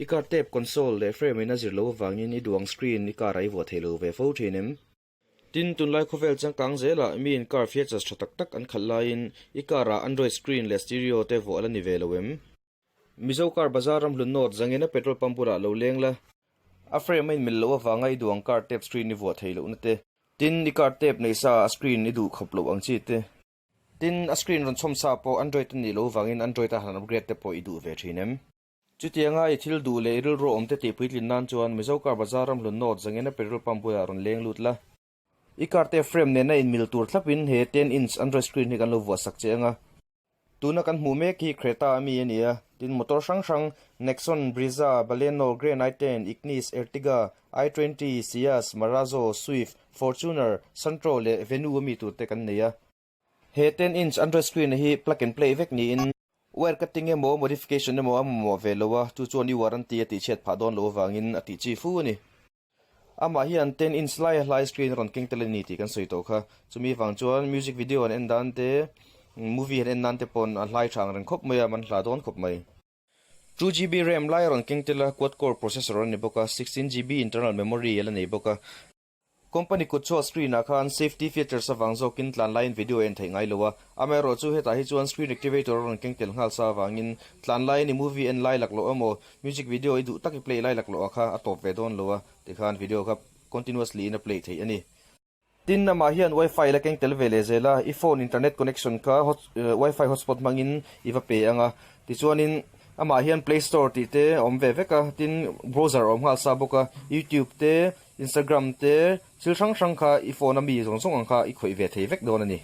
I car tape console leh frame in a zir loh avangin i duang screen i car ah i vuah thei lo ve fo thin em? Tin, tunlai khawvel changkang zelah miin car features tha tak tak an khalh laiin i car ah Android screen leh stereo te vuah la ni ve lo em? Mizo car bazar ramhlun North zangena petrol pump bulah lo leng la. A frame a inmil loh avanga i duang car tape screen i vuah thei lohna te. Tin, i car tape nei sa a screen i duh khawp loh ang chi te. Tin, a screen rawn chhawm sa pawh Android a nih loh avangin Android a han upgrade te pawh i duh ve thin em? Chutianga i thil duh leh i rilru awm te tih puitlin nan chuan Mizo Car Bazar ramhlun North zangena petrol pump bulah rawn leng lut la. I car te frame nena inmil tur thlapin he 10 inch Android screen hi kan lo vuah sak che anga. Tuna kan hmuh mek hi Creta a mi a ni a, tin motor hrang hrang Nexon, Brezza, Baleno, Grand i10, Ignis, Ertiga, i20, Ciaz, Marazzo, Swift, Fortuner, Santro leh Venue a mi tur te kan nei a. He 10 inch Android screen hi plug and play vek niin wire cutting emaw modification emaw a mamawh ve lo a, chu chuan i warranty a tihchhiat phah dawn loh avangin a tih chi fu a ni. Amah hian 10 inch laia hlai screen a rawn keng tel a ni tih kan sawi tawh kha. Chumi vang chuan music video an en dan te, movie an en nan te pawn a hlai tha ang reng khawp mai a, man hla dawn khawp mai. 2 GB RAM lai a rawn keng tel a, quad core processor a ni bawk a, 16 GB internal memory a la nei bawk a. Company kut chhuah screen ah khan safety features avang zawkin tlan laiin video a en theih ngai lo a, amaherawhchu hetah hi chuan screen activator a rawn keng tel nghal sa avangin tlan laiin i movie en lai lak loh emaw music video i duh tak i play lai lak loh ah kha a tawp ve dawn lo a, tikhan video kha continuously in a play theih a ni. Tin, amah hian wifi la keng tel ve leh zel a, i phone internet connection kha hot wifi hotspot hmangin i va pe ang a, tichuanin amah hian play store tih te a awm ve vek a, tin browser a awm nghal sa bawk a, youtube te Instagram te thil hrang hrang kha i phone a mi zawng zawng ang kha i khawih ve thei vek dawn a ni.